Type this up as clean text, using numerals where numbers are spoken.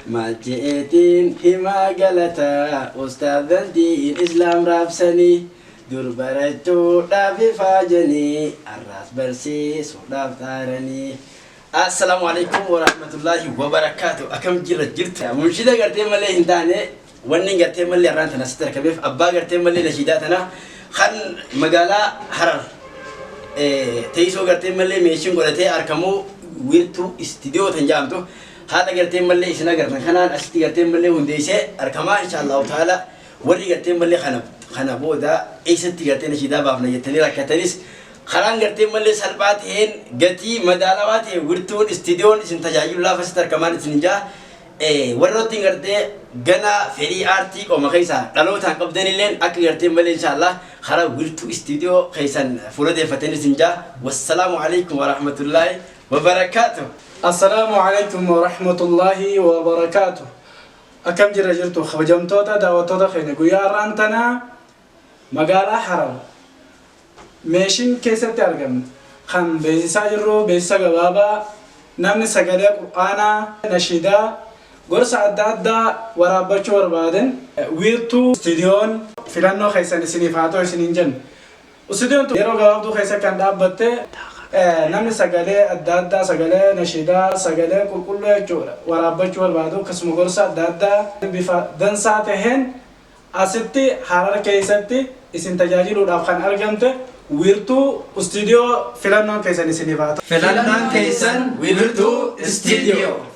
Maal je'eetiin himaa galata ustaazan diin islaam raabsanii dur barachuudhaaf ifaajanii arraas barsiisuudhaaf xaaranii. Assalaamu alaikum warahmatullaahi wabarakaatu. Akkam jirra jirtu? Munshida gartee malee hin taane, wanni gartee malee arraan tana asitti argameef abbaa gartee malee nashiidaa tana kan magaalaa Harar teessoo gartee malee meeshiin godhatee argamu, Wiirtuu Istiidiyoo tan jedhamtu haala gartee malee isin agartan kanaan asitti gartee malee hundeessee argamaa. Insha Allahu ta'ala, warri gartee malee kana booda eessatti gartee nashiidaa baafna jettanii rakkatanis, karaan gartee malee salphaa ta'een, gatii madaalawaa ta'e, Wirtuun Istiidiyoon isin tajaajilu laafa asitti argamaan isin jaa. Warroottiin gartee gana fedhii aartii qoma keessaa dhalootaan qabdanilleen akka gartee malee inshaallah karaa Wirtuu Istiidiyoo keessan fuula deeffatanii isin jaa. Wassalaamu alaikum warahmatullaahi wabarakaatu. Assalaamu alaikum warahmatullaahi wabarakaatu. Akkam jirra jirtu, kabajamtoota daawwattoota keenya? Guyyaa har'aan tana magaalaa Harar meeshiin keessatti argamne kan beeksisaa jirru beeksisa gabaabaa namni sagalee qur'aanaa, nashiidaa, gorsa adda addaa waraabbachuu barbaaden Wiirtuu Istiidiyoon filannoo keessan isiniif haa ta'u isiniin jenna. Istiidiyoon tun yeroo gabaabduu keessa kan dhaabbatte, namni sagalee adda addaa, sagalee nashiidaa, sagalee qulqulluu jechuudha, waraabbachuu barbaadu, akkasuma gorsa adda addaa bifa dansaa taheen asitti Harar keessatti isin tajaajiluudhaaf kan argamte Wiirtuu Istiidiyoo filannoon keessan isiniif haa ta'u. Filannoon keessan Wiirtuu Istiidiyoo.